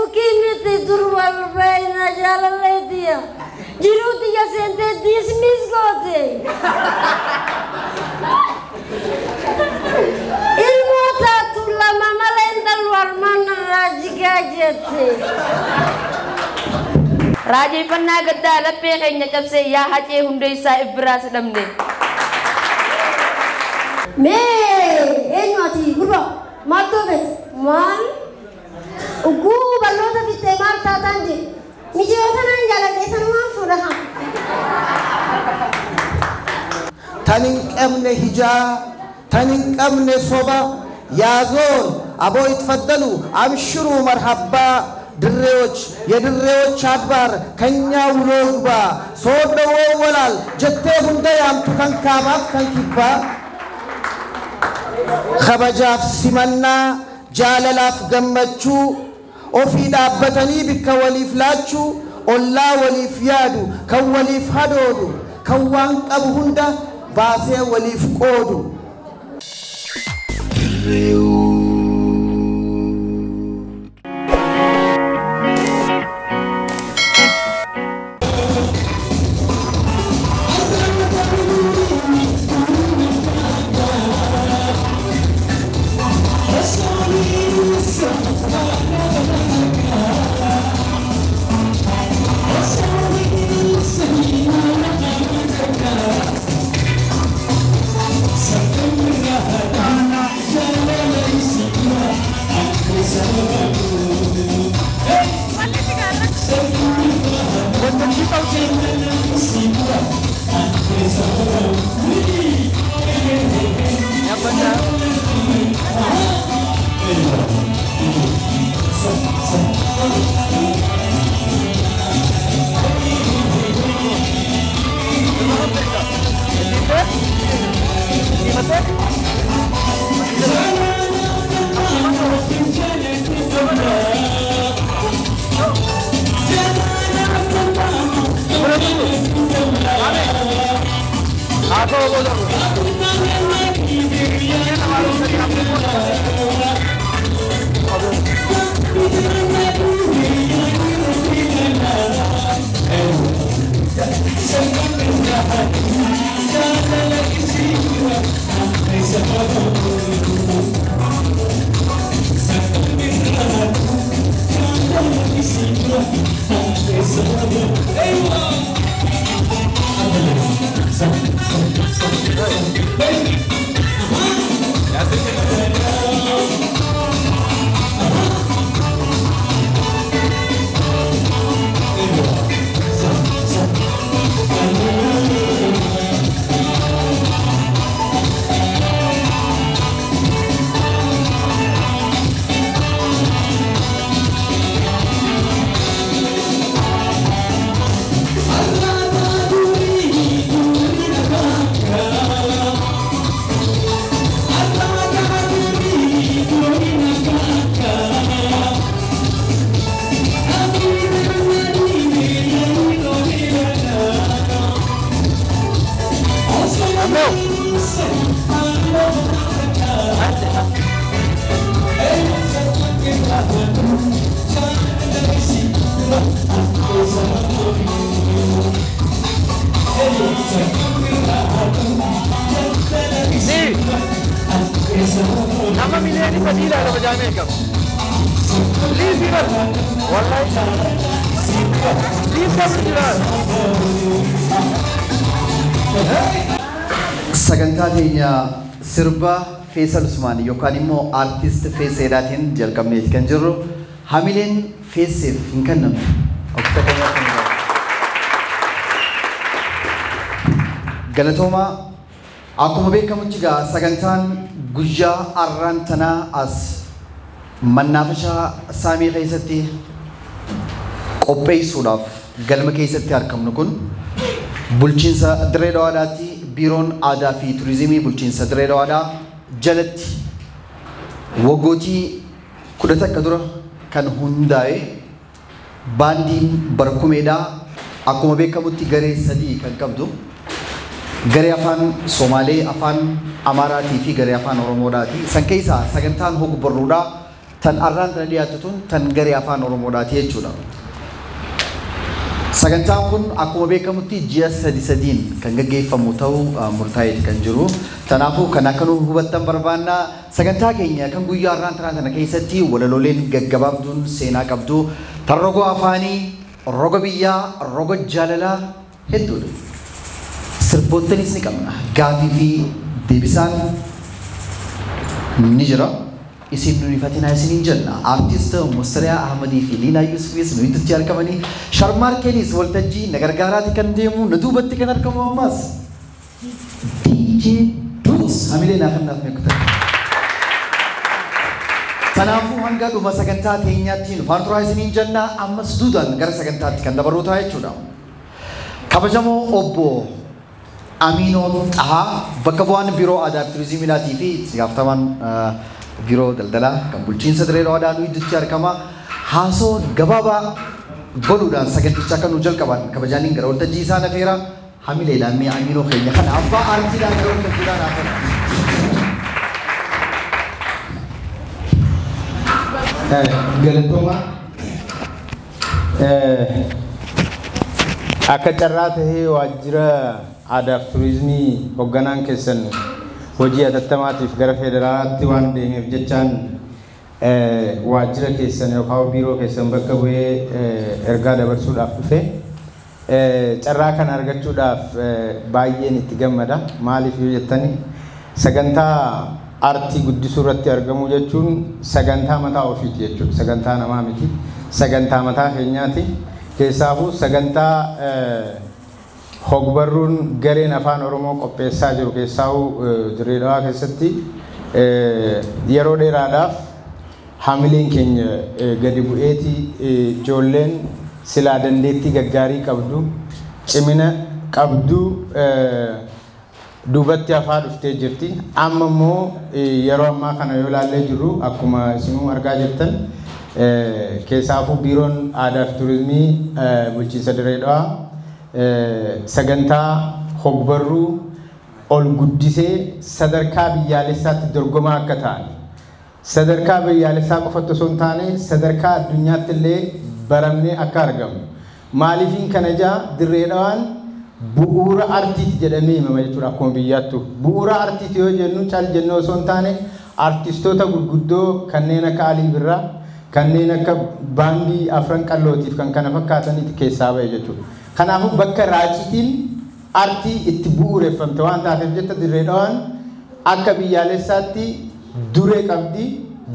Feesbuukii miti dur wal beeyna jaalalleetiya. Jiruu tiyya seentee dismiss goote. Ilmoo taatu lama malee hin dhalu harmaan irraa jigaa jette. Raajeffannaa gaddaa laphee keenya cabsee yaa hacee hundeessaa ibbiraa si dhabne. Mee eenyu ati gurba maaltu feete maal ugguu barnoota fixxee maal taataan jedhe mijiyoota naan jaaladhe sanumaan fuudha haa. Tan hin qabne hijaa, tan hin qabne soba, yaazoon aboo itfaddalu abshiruu marhabbaa ድሬዎች የድሬዎች አድባር ከኛ ውሎ ግባ ሶደዎ ወላል ጀቴ ሁንደ ያምቱ ከንካባፍ ከንኪባ kabajaaf simannaa jaalalaaf gammachuu ofii dhaabbatanii bikka waliif laachuu ollaa waliif yaadu kan waliif hadoodu kan waan qabu hunda baasee waliif qoodu. Sagantaa keenya sirba Feesal Usmaan yookaan immoo aartist Feeseedhaatiin jalqabneeti kan jirru hamileen Feeseef hin kennamne. Galatoomaa akkuma beekamutti egaa sagantaan guyyaa arraan tanaa as mannaafashaa saamii keessatti qopheessuudhaaf galma keessatti argamnu kun bulchiinsa Dirree Dawaadhaatti biiroon aadaa fi turizimii bulchiinsa Dirree Dawaadhaa jalatti waggootii 11 dura kan hundaa'e baandiin barkumeedhaa akkuma beekamutti garee 3 kan qabdu garee afaan Somaalee, afaan Amaaraatii fi garee afaan Oromoodhaati. San keessaa sagantaan hogbarruudhaa Tan arraan tana dhiyaattu tun tan garee afaan Oromoodhaati jechuudha. Sagantaan kun akkuma beekamutti ji'a sadi sadiin kan gaggeeffamu ta'uu murtaa'eeti kan jiru. Kanaafuu kan akka nu hubattan barbaanna. Sagantaa keenya kan guyyaa har'aan tanaa tana keessatti walalooleen gaggabaabduun seenaa qabdu tan roga afaanii, roga biyyaa, roga jaalalaa hedduudha. Sirboottanis ni qabna. Gaafii fi deebisaan ni jira. Isin nu ifatinaa isiniin jenna. Artist Mustariyaa Ahmadii fi Liinaa Yuusufis nu itti argamanii Sharmaarkeenis waltajjii na gargaaraati kan deemu na duubatti kan argamu ammas DJ Dus hamilee naa kennaaf meekutan. Kanaafuu hanga dhuma sagantaa keenyaatti nu faana turaa isiniin jenna. Ammas duudaan gara sagantaatti kan dabarru ta'a jechuudha. Kabajamoo obbo Aminoo Xahaa bakka bu'aan biiroo aadaa fi turizimiidhaatii fi itti gaafatamaan biiroo daldalaa kan bulchiinsa Dirree Dhawaadhaa nu gidduutti argama. Haasoo gabaabaa godhuudhaan saganticha akka nu jalqaban kabajaaniin gara waltajjii isaa nafeera. Hamileedhaan mee Aminoo keenya kana abbaa aartiidhaan gara waltajjiidhaan haafana. Galatooma. Akka carraa tahee waajjira aadaa fi turizimii hoogganaan keessan hojii atattamaatiif gara federaalaatti waan deemeef jechaan waajjira keessan yookaan biiroo keessan bakka bu'ee ergaa dabarsuudhaaf dhufe. Carraa kana argachuudhaaf baay'een itti gammada. Maaliif yoo jettani sagantaa aartii guddisuu irratti argamuu jechuun sagantaa mataa ofiiti jechuudha. Sagantaa namaa miti. Sagantaa mataa keenyaati. Keessaafuu sagantaa hogbarruun gareen afaan Oromoo qopheessaa jiru keessaafuu Dirree Dhawaa keessatti yeroo dheeraadhaaf hamileen keenya gadi bu'eeti ijoolleen silaa dandeettii gaggaarii qabdu cimina qabdu duubatti hafaa dhuftee jirti. Amma immoo yeroo ammaa kana yoo ilaallee jirru akkuma isinuu argaa jirtan keessaafuu biiroon aadaa fi turizimii bulchiinsa Dirree Dhawaa sagantaa hogbarruu ol guddisee sadarkaa biyyaalessaatti dorgomaa akka ta'an sadarkaa biyyaalessaa qofatti osoo hin taane sadarkaa addunyaatti illee baramnee akka argamu. Maaliifiin kana jaa Dirree Dhawaan bu'uura artiiti jedhamee himama jechuudha akkuma biyyaattu. Bu'uura artiiti yoo jennu cal jennee osoo hin taane artistoota gurguddoo kanneen akka Alii Birraa kanneen akka baandii afran qallootiif kan kana fakkaataniiti keessaa ba'e jechuudha. Kanaafuu bakka raacitiin artii itti bu'uureffamte waan taateef jecha Dirree Dhawaan akka biyyaalessaatti duree qabdi,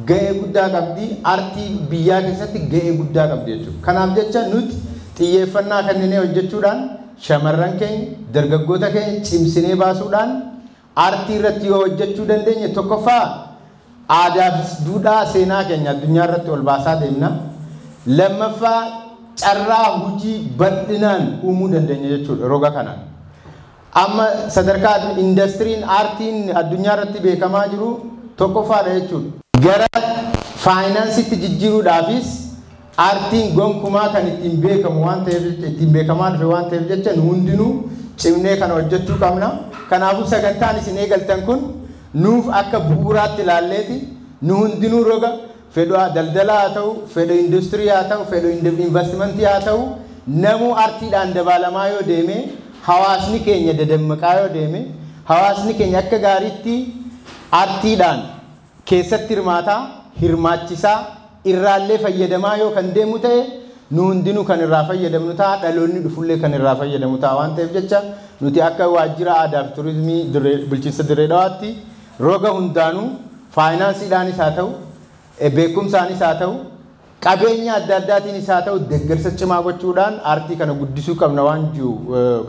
ga'ee guddaa qabdi, artii biyyaa keessatti ga'ee guddaa qabdi jechuudha. Kanaaf jecha nuti xiyyeeffannaa kanneen hojjechuudhaan shamarran keenya, dargaggoota keenya cimsinee baasuudhaan artii irratti yoo hojjechuu dandeenye tokkoffaa aadaa fi duudhaa seenaa keenya addunyaa irratti ol baasaa deemna. Lammaffaa carraa hojii bal'inaan uumuu dandeenya jechuudha roga kanaan. Amma sadarkaa indastiriin aartiin addunyaa irratti beekamaa jiru tokkoffaadha jechuudha. Gara faayinaansiitti jijjiiruudhaafis aartiin gonkumaa kan ittiin beekamu waan ta'eef ittiin beekamaa dhufe waan ta'eef jecha nu hundinuu cimnee kana hojjechuu qabna. Kanaafuu sagantaan isin eegaltan kun nuuf akka bu'uuraatti ilaalleeti nu hundinuu roga fedhu daldalaa haa ta'u, fedhu industirii haa ta'u, fedhu investimentii haa ta'u, namuu aartiidhaan dabaalamaa yoo deeme hawaasni keenya dadammaqaa yoo deeme hawaasni keenya akka gaariitti aartiidhaan keessatti hirmaataa, hirmaachisaa, irraallee fayyadamaa yoo kan deemu ta'e nu hundinuu kan irraa fayyadamnu ta'a, dhaloonni dhufullee kan irraa fayyadamu ta'a waan ta'eef jecha nuti akka waajjira aadaa fi turizimii bulchiinsa Dirree Dhawaatti roga hundaanuu faayinaansiidhaanis haa ta'u, beekumsaanis haa ta'u, qabeenya adda addaatiinis haa ta'u deeggarsa cimaa gochuudhaan aartii kana guddisuu qabna waan jiru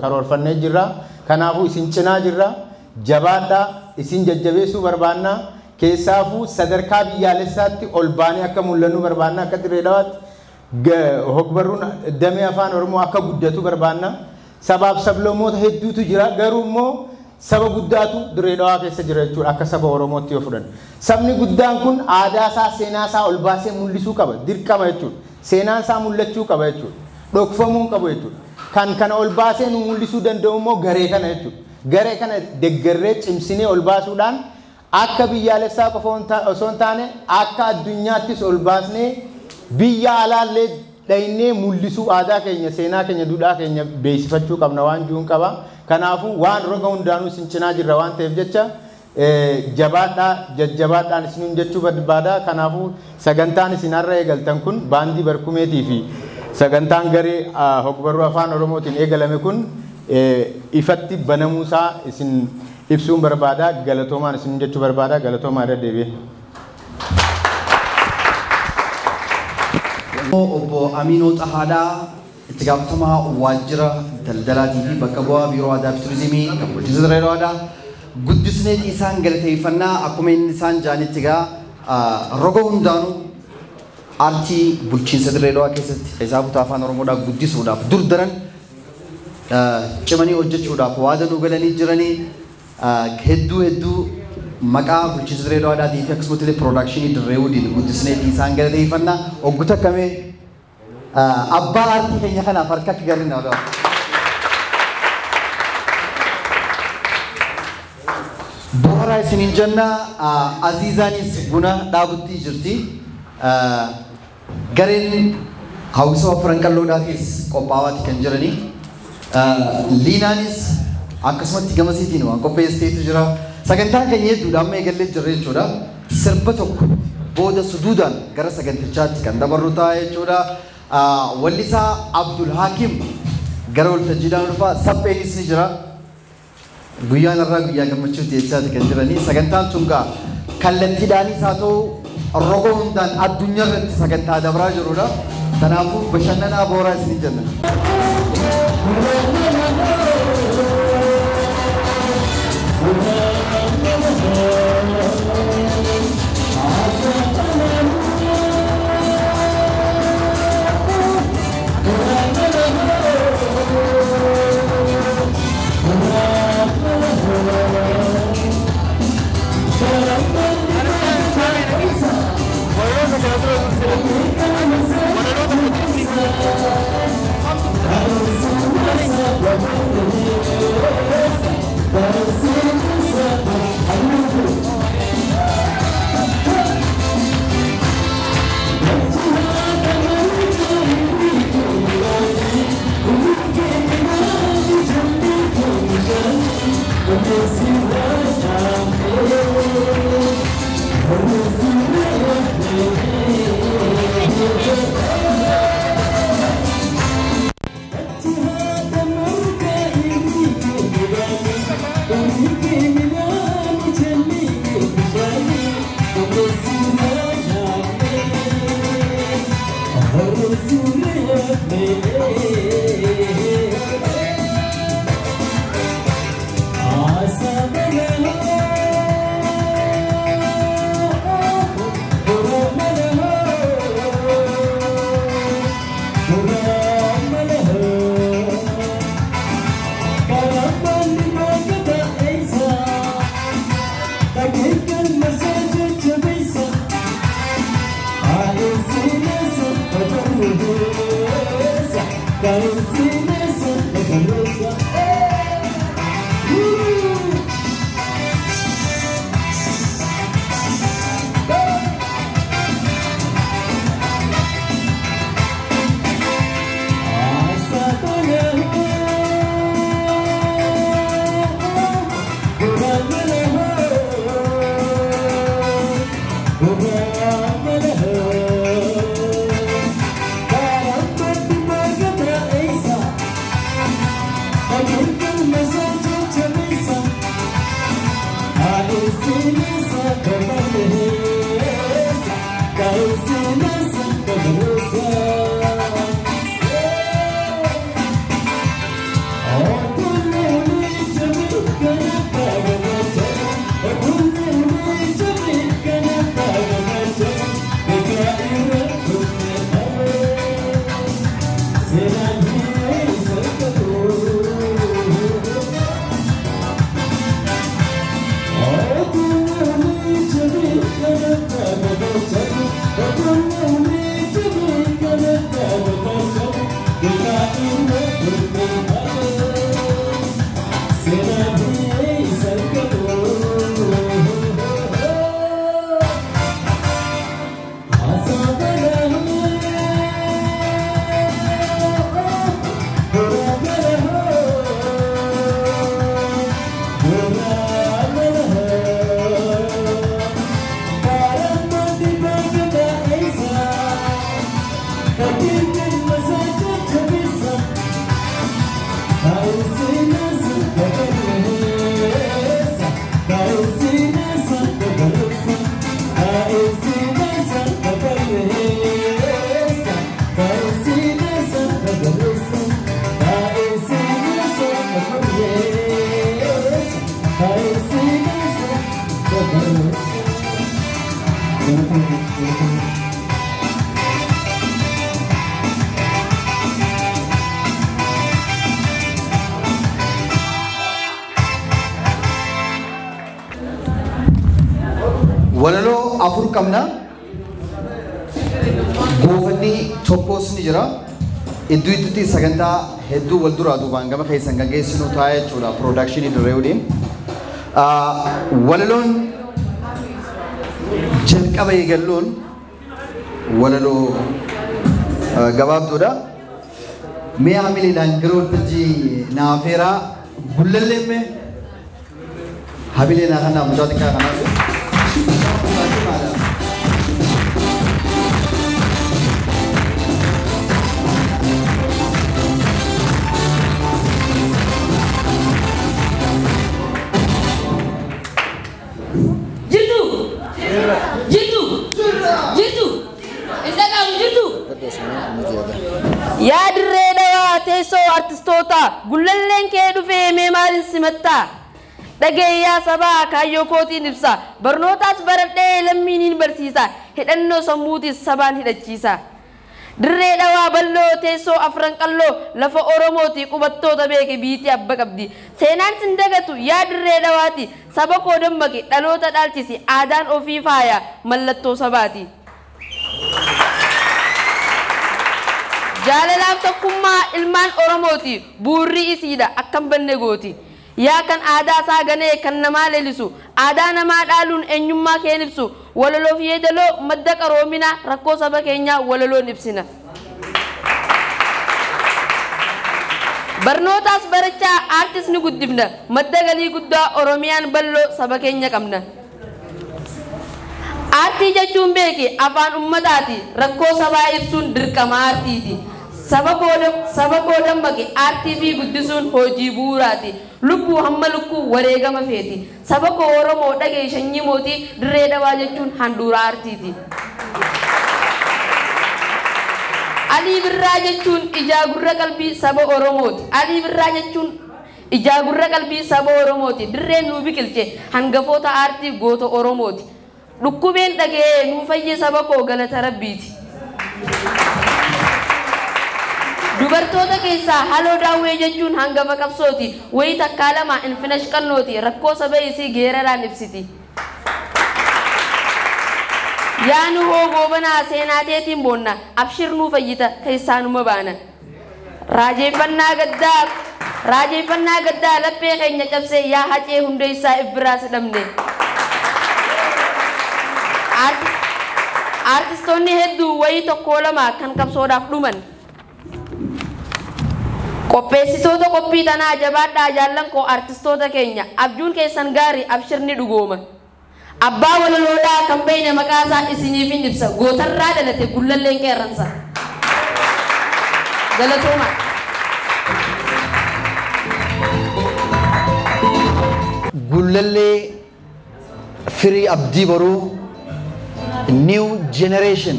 karoorfannee jirra. Kanaafuu isin cinaa jirra. Jabaadhaa, isin jajjabeessuu barbaanna. Keessaafuu sadarkaa biyyaalessaatti ol baanee akka mul'annu barbaanna. Akka Dirree Dhawaatti hogbarruun damee afaan Oromoo akka guddatu barbaanna. Sabaaf sablammoota hedduutu jira. Garuu immoo saba guddaatu Dirree Dhawaa keessa jira jechuudha akka saba Oromootti yoo fudhanne. Sabni guddaan kun aadaa isaa, seenaa isaa ol baasee mul'isuu qaba. Dirqama jechuudha. Seenaan isaa mul'achuu qaba jechuudha. Dhokfamuu hin qabu jechuudha. Kan kana ol baasee nu mul'isuu danda'u immoo garee kana jechuudha. Garee kana deeggarree cimsinee ol baasuudhaan Akka biyyaalessaa qofa osoo hin taane akka addunyaattis ol baasnee biyya alaallee dhaynee mul'isuu aadaa keenya, seenaa keenya, duudhaa keenya beeksifachuu qabna waan jiruun qaba. Kanaafuu waan roga hundaanuu isin cinaa jirra waan ta'eef jecha jabaadhaa, jajjabaadhaan isiniin jechuu barbaada. Kanaafuu sagantaan isin har'a eegaltan kun baandii barkumeetii fi sagantaan garee hogbarruu afaan Oromootiin eegalame kun ifatti banamuusaa isin ibsuun barbaada. Galatoomaan isin jechuu barbaada. Galatoomaa irra deebi'e. Obbo Aminoo Xahaadhaa itti gaafatamaa waajjira daldalaatii fi bakka bu'aa biiroo aadaa fi turizimii kan bulchiinsa Dirree Dhawaadhaa guddisneeti isaan galateeffannaa. Akkuma inni isaan jaanitti egaa roga hundaanuu aartii bulchiinsa Dirree Dhawaa keessatti keessaa afaan Oromoodhaa guddisuudhaaf dur daran cimanii hojjechuudhaaf waada nu galanii jiranii hedduu hedduu maqaa bulchiinsa Dirree Dhawaadhaatii fi akkasumas illee piroodakshinii Dirree Wudiin guddisneeti isaan galateeffannaa. Ogguta akkamee abbaa aartii keenya kanaaf harka akka gaariin nama dhawa. Boharaa isiniin jenna. Aziizaanis buna dhaabutti jirti. Gareen hawwisoo afran qalloodhaafis qophaa'aati kan jiranii. Liinaanis akkasumatti gamasiitiin waan qopheessiteetu jira. Sagantaan keenya hedduudha amma eegallee jirra jechuudha. Sirba tokko booda suduudaan gara sagantichaatti kan dabarru ta'a jechuudha. Wallisaa Abdul Hakim gara waltajjiidhaan dhufa. Sapheenis ni jira. Guyyaan irraa guyyaa gammachuuti jechaati kan jiranii. Sagantaan sun gaa kallattiidhaanis haa ta'u roga hundaan addunyaa irratti sagantaa dabraa jirudha. Kanaafuu bashannanaa booraa isiniin jenna. afur qabna. Goofanni tokkos ni jira. Iddoo iddootti sagantaa hedduu wal duraa duubaan gama keessan kan geessinu ta'a jechuudha piroodakshinii dirree waliin. Walaloon jalqaba eegalluun walaloo gabaabduudha. Mee hamileedhaan gara waltajjii naafeeraa gullallee mee hamilee naa kanaa mucaa xiqqaa kanaaf. Jirtu! Jirtu! Jirtu! Hin jirtu! Yaa dirree dhawaa teessoo artistoota gullalleen kee dhufee mee maalin simattaa? Dhageeyyaa sabaa kaayyoo kootiin ibsa. Barnootaas baradhee lammiiniin barsiisa. Hidhannoo sammuutis sabaan hidhachiisa. Dirree dhawaa bal'oo teessoo afran qalloo lafa Oromooti qubattoota beeke biitii abba qabdi. Seenaan sin dagatu yaa dirree dhawaati. Saba koo dammaqi dhaloota dhaalchisi aadaan ofii faaya mallattoo sabaati. Jaalalaaf tokkummaa ilmaan Oromooti buurri isiidha akkam banne gooti. Yaa kan aadaa isaa ganee kan namaa leellisu aadaa namaa dhaaluun eenyummaa keen ibsu walaloof yeedaloo madda qaroominaa rakkoo saba keenyaa walaloon ibsina. Barnootaas barachaa aartis ni guddifna madda galii guddaa Oromiyaan bal'oo saba keenya qabna. Aartii jechuun beeki afaan ummataati rakkoo sabaa ibsuun dirqama aartiiti. Saba koo dammaqe aartii fi guddisuun hojii bu'uuraati. Lubbuu hamma lukkuu wareegama feeti. Saba koo Oromoo dhagee sanyii mootii dirree dhawaa jechuun handhuura aartiiti. Alii Birraa jechuun ijaa gurra qalbii saba Oromooti. Alii Birraa jechuun ijaa gurra qalbii saba Oromooti. Dirreen nuu biqilche hangafoota aartii goota Oromooti. Dhukkubeen dhagee nuu fayyee saba koo galata Rabbiiti. Dubartoota keessaa haloo daawwee jechuun hangafa qabsooti. Wayii takkaa lama infinash qannooti. Rakkoo saba isii geeraraan ibsiti. Yaa nu hoo goobanaa seenaa teetiin boonna. Abshir nuu fayyita keessaanuma baana. Raajeeffannaa gaddaa laphee keenya cabsee yaa hacee hundeessaa ibbiraa sidhamne. Aartistoonni hedduu wayii tokko lama kan qabsoodhaaf dhuman. Qopheessitoota qophii tanaa jabaadhaa jaallan koo aartistoota keenya abjuun keessan gaarii abshirni dhugooma. Abbaa walaloodhaa kan beeyne maqaa isaa isiniif hin ibsa gootarraa dhalate gullalleen qeerransa. Galatooma. Gullallee firii abdii boruu new generation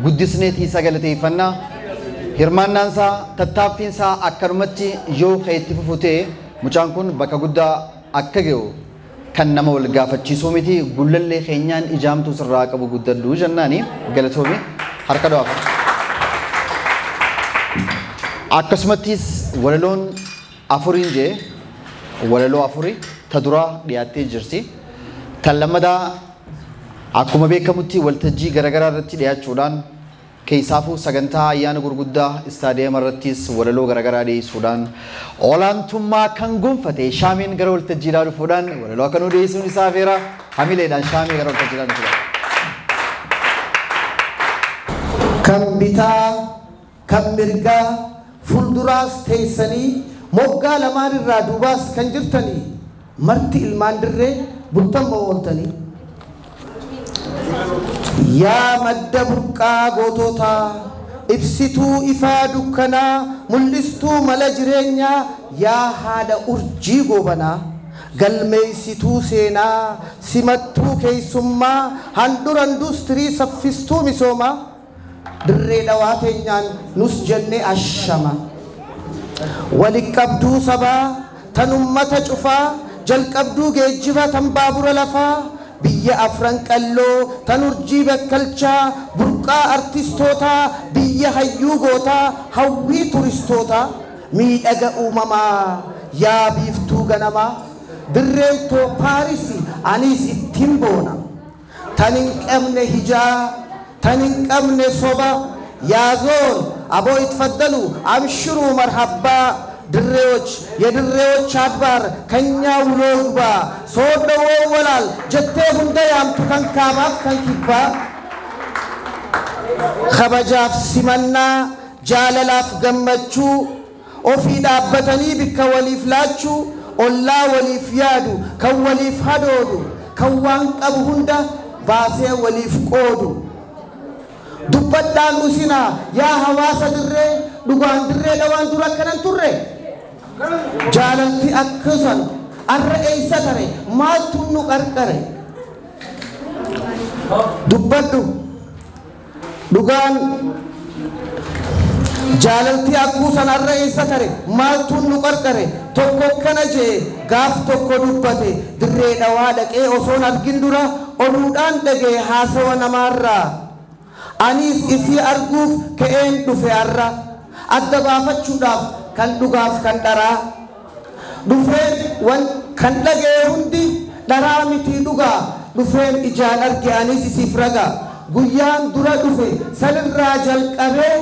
guddisneetii sagalateeffannaa. Hirmaannaan isaa tattaaffiin isaa akkanumatti yoo ka'e itti fufu ta'e mucaan kun bakka guddaa akka ga'u kan nama wal gaafachiisuu miti gullallee keenyaan ijaamtuu sirraa qabu guddadhu jennaani galatoomi harka dhawaaf. Akkasumattis walaloon afuriin jee walaloo afuri ta duraa dhiyaattee jirti. Tan lammadaa akkuma beekamutti waltajjii garaagaraa irratti dhiyaachuudhaan keessaafuu sagantaa ayyaana gurguddaa istaadiyeema irrattis walaloo garaagaraa dhiyeessuudhaan olaantummaa kan gonfate shaameen gara waltajjiidhaa dhufuudhaan walaloo akka nuu dhiyeessuun isaa feera hamileedhaan shaamee gara waltajjiidhaa dhufuudhaan. Kan bitaa kan mirgaa fuulduraas teessanii moggaa lamaan irraa duubaas kan jirtanii marti ilmaan dirree bultamma ooltanii. Yaa madda burqaa goototaa ibsituu ifaa dukkanaa mul'istuu mala jireenyaa yaa haadha urjii goobanaa galmeessituu seenaa simattuu keessummaa handhuura industirii saffistuu misoomaa dirree dhawaa teenyaan nus jennee ashama. Waliqqabduu sabaa tan ummata cufaa jalqabduu geejjiba tan baabura lafaa biyya afran qalloo tan urjii bakkalchaa burqaa artistootaa biyya hayyuu gootaa hawwii turistootaa miidhaga uumamaa yaa biiftuu ganamaa dirreen too Paaris anis ittiin boona Tan hin qabne hijaa, tan hin qabne soba. Yaazoon aboo itfaddalu abshiruu marhabbaa. ድሬዎች የድሬዎች አድባር ከኛ ውሎ ግባ ሶደዎ ወላል ጀቴ ሁንደ ያምቱ ከንካባፍ ከንኪባ ከበጃፍ ሲመና ጃለላፍ ገመቹ ኦፊ ዳበተኒ ቢከ ወሊፍ ላቹ ኦላ ወሊፍ ያዱ ከወሊፍ ሀዶዱ ከዋን ቀቡ ሁንደ ባሴ ወሊፍ ቆዱ ዱበዳን ኡሲና ያ ሐዋሳ ድሬ dhugaan dirree dhawaan dura akkanan turre jaalalti akkasan arra eeysa tare maaltu nu qarqare dubbadhu dhugaan jaalalti akkusan arra eeysa tare maaltu nu qarqare tokko kana jee gaaf tokko dubbate dirree dhawaa dhaqee osoon argin dura oduudhaan dhagee haasawa namaarraa anis isii arguuf ka'een dhufe arra adda baafachuudhaaf kan dhugaaf kan dharaa dhufeen kan dhagee hundi dharaa mitii dhugaa dhufeen ijaan arge anis isiif ragaa guyyaan dura dhufe sanirraa jalqabee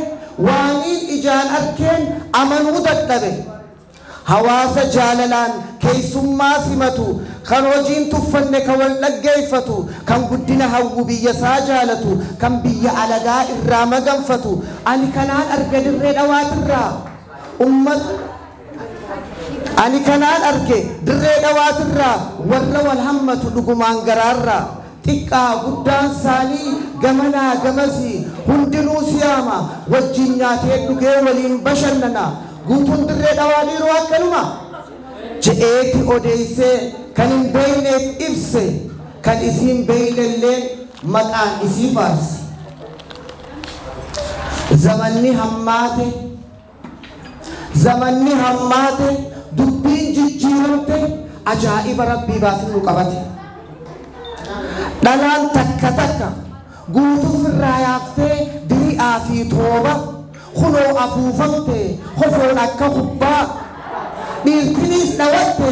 waaniin ijaan arkeen amanuu dadhabe hawaasa jaalalaan keessummaa simatu kan hojiin tuffanne kan wal dhaggeeffatu kan guddina hawwu biyya isaa jaalatu kan biyya alagaa irraa maganfatu ani kanaan arge dirree dhawaatirraa ummat ani kanaan arge dirree dhawaatirraa warra wal hammatu dhugumaan garaarraa xiqqaa guddaan isaanii gamanaa gamasii hundinuu siyaama wajjin nyaatee dhugee waliin bashannana guutuun dirree dhawaa dhiiroo akkanuma je'eeti odeessee kan hin beeyneef ibse kan isiin beeynelleen maqaan isii faarse. Zamanni hammaate zamanni hammaate dubbiin jijjiiramte ajaa'iba rabbii baasin nu qabate. Dhalaan takka takka guutuu firraa yaaftee diri'aa fi tooba kunoo afuufamte kofoon akka kubbaa dhiirtiniis dhawatte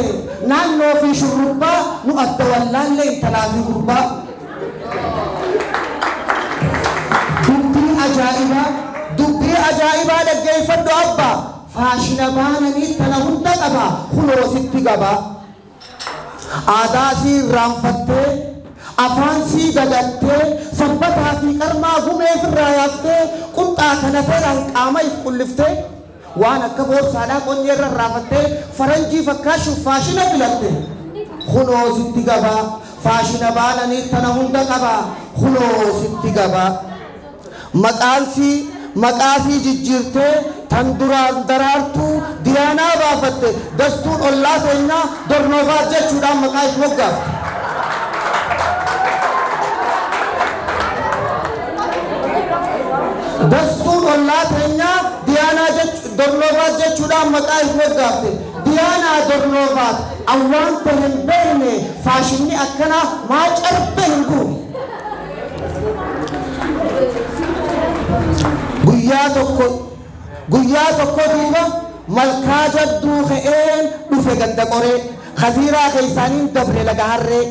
naannoo fi shurrubbaa nu adda wallaallee intalaa fi gurbaa. Dubbii ajaa'ibaa dhaggeeffadhu abbaa faashina baananii tana hunda qaba kunoo sitti gabaa. Aadaa sii irraanfattee afaan sii dagattee sabbataa fi qarmaa gumee ofirraa yaaftee qunxaa kana ta'an qaama if qulliftee waan akka boorsaadhaa qonnee irra raafattee faranjii fakkaashuuf faashina filatte kunoo sitti gabaa faashina baananii tana hunda qaba kunoo sitti gabaa. Maqaa sii jijjiirtee tan duraan daraartuu diyaanaa baafatte dastuun ollaa teenyaa dornoofaa jechuudhaan maqaa if moggaafte. Dastuun ollaa teenyaa diyaanaa dornoofaat jechuudhaan maqaa if moggaafte. Diyaanaa dornoofaat awwaan ta'e hin beekne faashinni akkanaa maa carbe hin guune. Guyyaa tokko duuba malkaa jadduu ka'een dhufe ganda qoree kaziiraa keessaaniin dabre laga harree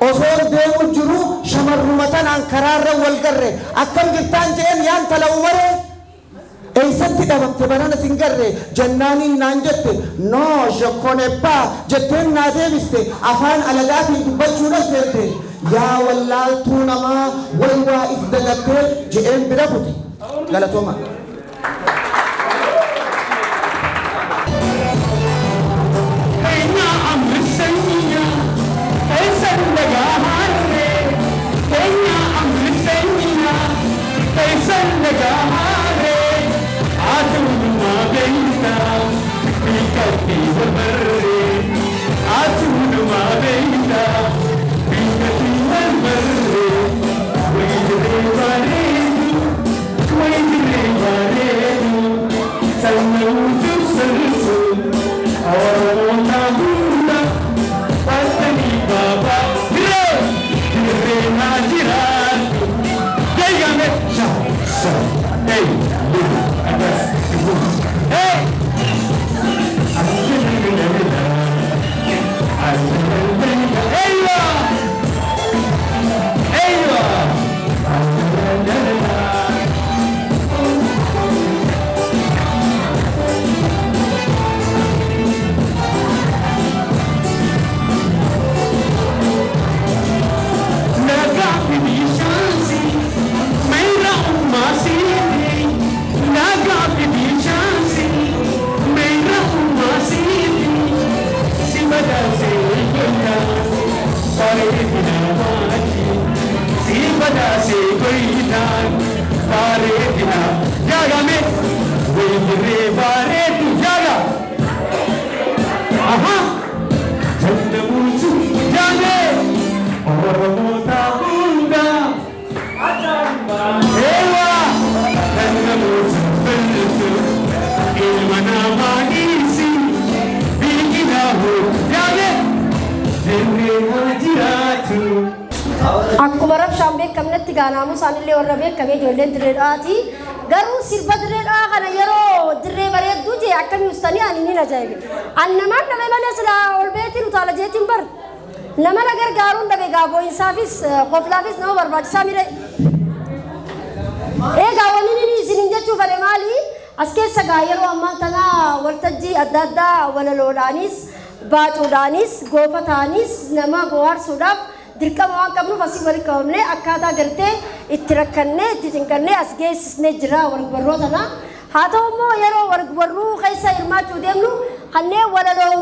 osoon deemu jiru shamarruma tanaan karaarra wal garre akkam jirtaan je'een yaan tala umaree eessatti dhabamte barana sin garre jennaaniin naan jette noo je connais pas jetteen naa deebiste afaan alagaatiin dubbachuudhas seente yaa wallaaltuu namaa wal waa if dagattee je'een bira kute. Galatoma. Hey! Dirree bareedu jaala. Aha. Tandamuutu jaalee. Oromoota hundaa. Ewa. Tandamuutu fallisu. Ilma namaa dhiisi. Biqilaa hoo jaalee. Dirree haa jiraatu. Akkuma rabshaan beekamnetti gaanaamu isaanillee warra beekame ijoolleen dirree dhawaati. Garuu sirba dirree dhawaa kana yeroo dirree bareedduu jee akkamii ustanii ani ni ajaa'ibe. An namaan dhabe malee silaa ol beetiin utaala jeetiin bar. Nama na gargaaruun dhabe gaa boo'insaafis koflaafis nama barbaachisaa mire. Egaa wanni inni isiniin jechuu fedhe maali? As keessa gaa yeroo ammaan tana waltajjii adda addaa walaloodhaanis baacuudhaanis goofataanis nama bohaarsuudhaaf dirqama waan qabnuuf asii walitti qabamnee akkaataa gartee itti rakkannee itti cinqannee as geessisnee jira walbarroo tana. Haa ta'u immoo yeroo walbarruu keessa hirmaachuu deemnu kanneen walaloo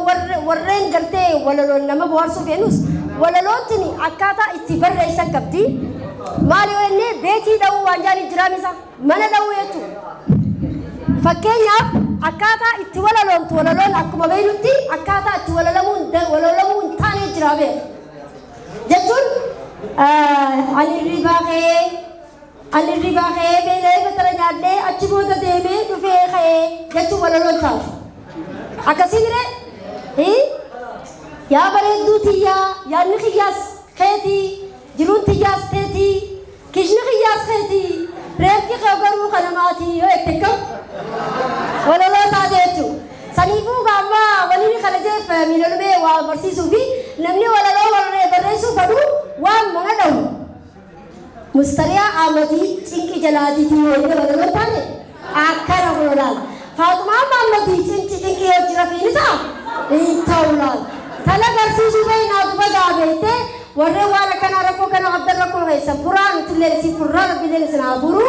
warreen gartee walaloon nama bohaarsuu feenus walalootni akkaataa itti barreessan qabdi. Maali yoo inni beetii dha'uu waan jaaniif jiraan isa mana dha'uu jechuudha. Fakkeenyaaf akkaataa itti walaloomtu walaloon akkuma beeknutti akkaataa itti walalamuu hin taane jira beeka. Jechuun ani hirribaa ka'ee beela'ee fatara nyaadhee achi booda deemee dhufee ka'ee jechuun walaloon taatu. Akkasiin ree yaa bareedduu tiyyaa yaadni kiyyaas keetii jiruun tiyyaas teetii kishni kiyyaas keetii reefki kee garuu kana maatii yoo itti qabu walaloo taate jechuudha. Saniifuu gaamma waliin kana jeef miidhalumee waa barsiisuu fi namni walaloo barreessuu fedhu waan mana dhahu. Mustariyaa Ahmadii cinqi jalaatiitii yoo inni walaloo taane akkana kun laala. Faaxumaa Mahammadii cinqi cinqi yoo jira fi ni ta'a hin ta'u laala. Tala barsiisuu beeknaa duba gaabeettee warreen waan akkanaa rakkoo kana qabdan rakkoo keessa furaa nuti illee isin furraa rabbi illee isin haa furu.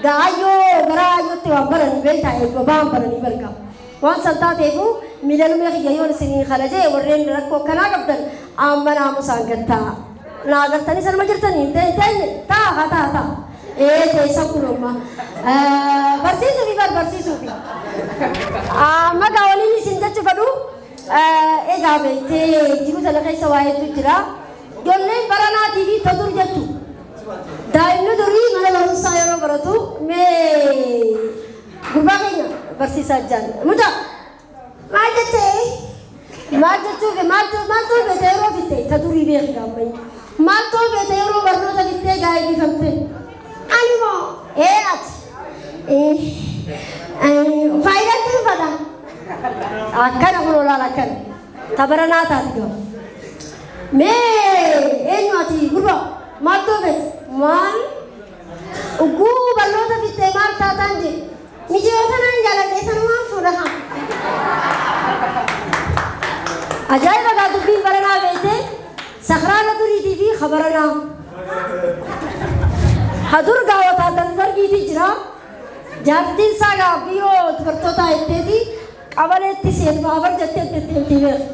Gaayyoo gara ayyootti waan baranii beektaa eebba waan baranii bargaa. Waan san taateefu miidhalumee kiyya isinii kana jee warreen rakkoo akkanaa qabdan amma naamusaan gattaa. Naa gartanii sanuma jirtanii hin teenye taa haa taa taa. Ee teessa kun amma barsiisuu fi barsiisuu fi. Amma gaa waliin isin jechuu fedhu egaa beektee jiru sana keessa waa hedduu jira. Ijoolleen baranaatii fi tadur jettu. Daa'imni durii mana barumsaa yeroo baratu mee gurbaa keenya barsiisaa jaan. Mucaa maal jettee maal jechuuf maaltu feete yeroo fitte ta durii beeki gaammayyi. Maaltu feete yeroo barnoota fittee gaa eebbifamte. Ani moo ee ati faayidaatti fadha. Akkana kun olaala akkana. Ta baranaa taati gaba. Mee eenyu ati gurbaa maaltu feete maal ugguu barnoota fittee maal taataan jee. Mijiyoota naan jaaladhee sanumaan fuudha. Ajaa'iba gaa dubbiin baranaa beektee sakraana duriitii fi habaranaa. Hadur gaa wataadar dargiitii jira. Jaartiin isaa gaa biiroo dubartootaa jetteeti qabaleetti seentu afar jettee deddeemtii beeku.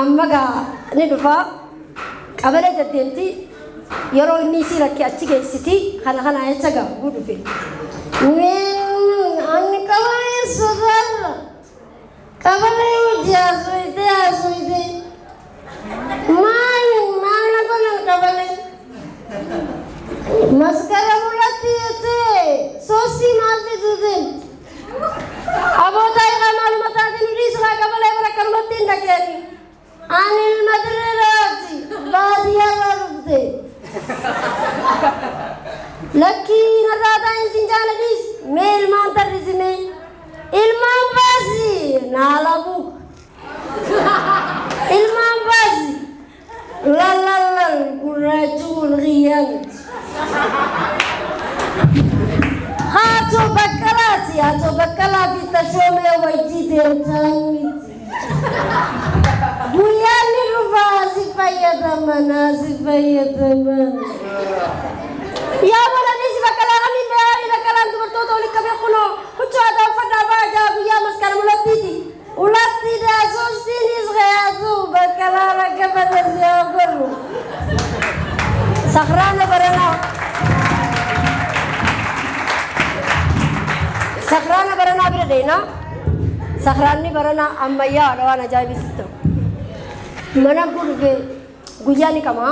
Amma gaa ni dhufaa qabalee deddeemti yeroo inni isii rakkee achi geessiti kana kana jecha gaa gudhufe. Ani qabalee sodaadha. Qabalee hojii haasofitee haasofitee. Maali maal na godhan qabalee? Maskara mul'atti jettee soosii maal fituutiin? Abootaa irraa maaluma taateen dhiisraa qabalee bara akkanumatti hin dhageeni. Ani ilma dirree dhawaati baadiyyaa irraa dhufte. Lakkii narraa taa'in sin jaaladhiis mee ilmaan tarrisi mee ilmaan baasi naa labu ilmaan baasi lallalal gurraachi kun xiyyaa miti. Haatoo baqqalaati haatoo baqqalaa fi tashoomee wajjii deemtaan miti. Guyyaan ni dhufaa si fayyadaman si fayyadaman. Yaa baladis baqqalaa kamiin beekaa baqqalaan dubartoota walitti qabee kunoo huccuu aadaa uffadhaa baajaa guyyaa maskara mulattiiti. Ulatti daasoostiinis qayaatu baqqalaa bakka badasee ogorru. Sakhraana baranaa. Sakhraana baranaa. bira dheena. Sakraanni barana ammayyaadha waan ajaa'ibsiisu. Mana gurguree guyyaa ni qaba.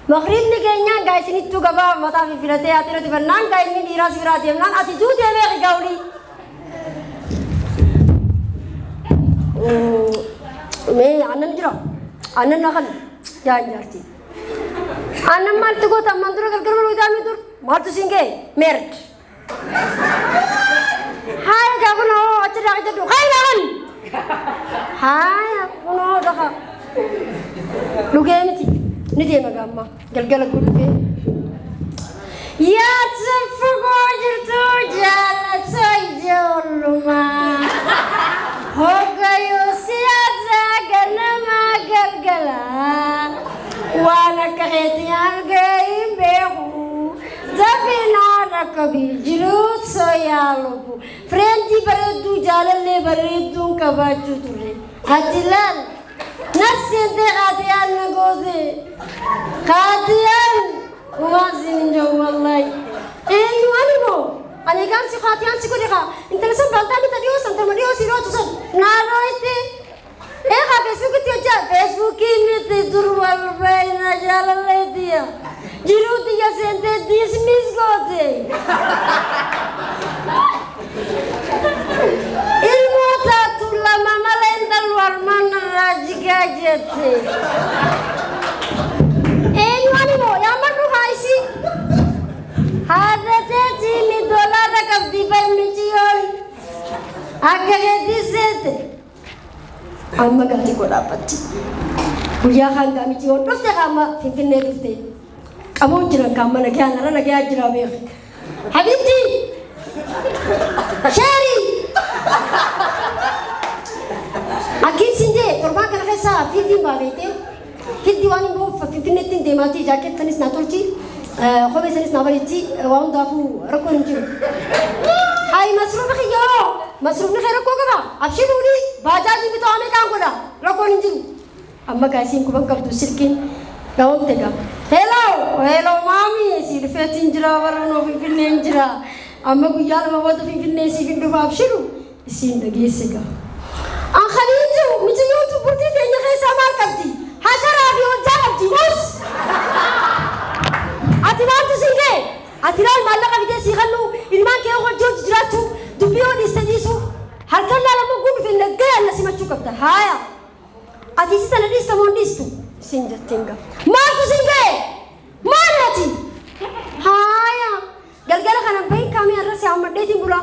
Maghriibni keenyaan gaa isinittuu gabaa mataa fi filatee ati irratti bannaan gaa inni dhiiraa si biraa deemnaan ati juutee beeki gaawlii. Mee aannan jira? Aannan na kan yaa jaarti. Aannan maaltu goota ammaan dura gargar malu idaamii dur maaltu siin ga'e meerd. Haaya gaa kunoo achirraa jedhu haaya kan. Haaya kunoo dhaqa. Dhugee miti. Ni deema gaamma galgala gudhufee. Yaa fagoo jirtu jaallatoo ijoollummaa. Hoggayyuu siyaasa ganama galgala. Waan akka keetii argee hin beeku. Dafinaan akka jiruutu yaa lubbu. Fireentii bareedduu jaalallee bareedduun qabaachuu ture. Ati laal. Nasinte qaatiyaan na goote. Qaatiyaan waan siin hin jiru wallahi. Eenyu ani moo? Ani gaan si qaatiyaan si godhe kaa. Intala san baltaa mita dhiyoo san tama dhiyoo si dhiyootu san. Naa dhooyte. Ee kaa feesbuukitti hojjaa. Feesbuukii miti dur wal beeyna jaalalleetiya. Jiruu tiyya seentee dismiss goote. Ilmoo taatu lama malee intallu armaan irraa jigaa jette. Eenyu ani moo yaa marru haa isii. Haadha teetii mi doolaara qabdi barmichiyoon. Akka keetii seete. Amma galti koo dhaabbatti. Guyyaa kaan gaamichiyoon dhufte qaama Finfinnee dhufte. Qamoon jiran kaan mana gahaan irra nagayaa jira beek. Habibti! Sheeri! Akkiin siin jee torbaan kana keessaa fiildiin baabeete. Fiildii waan hin boof Finfinneetti hin deemaatii jaakettanis naa tolchi. Kophee sanis naa bareechi waan hundaafuu rakkoon hin jiru. Hayi masruufi kiyyoo! Masruufni kee rakkoo qaba. Abshiruuni baajaajii bitoo ameeqaan godha rakkoon hin jiru. Amma gaasiin kuban qabdu silkiin gahoomte gaa. Hello! Hello maami! Si dhufeetiin jira warra noo Finfinnee hin jira. Amma guyyaa lama booda Finfinnee siif hin dhufa abshiru isiin dhageesse gaa. An khaliin jiru mitiyyootu burtii teenya keessaa maal qabdi? Hasharaa fi hojjaa qabdi mus! Ati maaltu siin ga'e? Ati laal maallaqa fidee sii kennu ilmaan kee hojii hojii jiraachuu dubbii yoo dhiiste dhiisu halkan laalama guutuu fi nagayaan na simachuu qabda. Haaya! Ati isi sana dhiista moo hin dhiistu? Siin jetteen gaa. Maaltu siin ga'e? Maal ati? Haaya! Galgala kana bahin kaamee irra si hammadheetiin bula.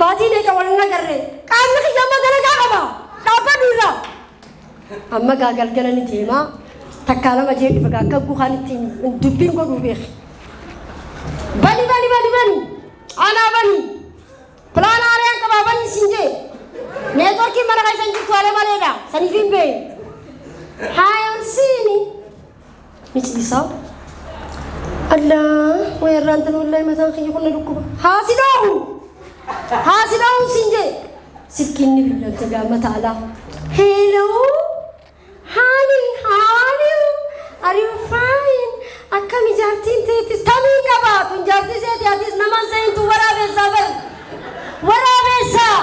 Baatii meeqa wal nagarre. Qaamni kiyya amma dalagaa qaba. Dhaabbadhu irraa. Amma gaa galgala ni deema. Takkaa lama jee dhufa gaa akka gukaan ittiin dubbiin godhuu beeki. Bani bani bani bani. Anaa bani. Pilaan haaraan qabaa bani siin jee. Neetworkiin mana keessa hin jirtu haala maleedha. Saniif hin beeku. Haaya ol siini. Miciisaa. Allah, weerraan tan wallahi mataan kiyya kun na dhukkuba. Haa si dhoohu! Haa si dhoohu siin jee. Silkiin ni bilbilte gaa mata alaa. Hello! Honey, how are you? Are you fine? Akkam ijaartiin teetis tamii qabaatu ijaartii seeti atis namaan seentu waraabessaa bar. Waraabessaa!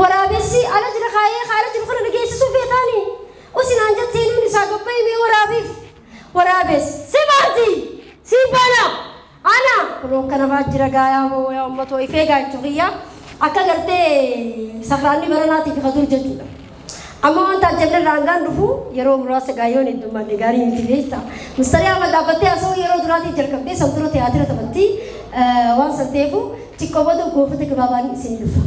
Waraabessi ala jira kaayee haala jiru kana dhageessisuu feetaani. Usinaan jettee nuun isaa gabbaa'e mee waraabiif. Waraabes si baati si bana ana kunoo kana fa'aa jira gaayaa moo yaa uummatoo ifee gaachuu kiyya akka gartee sakraanni baranaatiif ka dur jechuudha. Amma wanta ajjallee raangaan dhufu yeroo muraasa gaayyoon heddummaanne gaarii miti beekta. Mistariyaa amma dhaabbattee asoo yeroo duraatii jalqabdee san dura tiyaatira taphatti waan san ta'eefu xiqqoo booda goofata gabaabaan isin dhufa.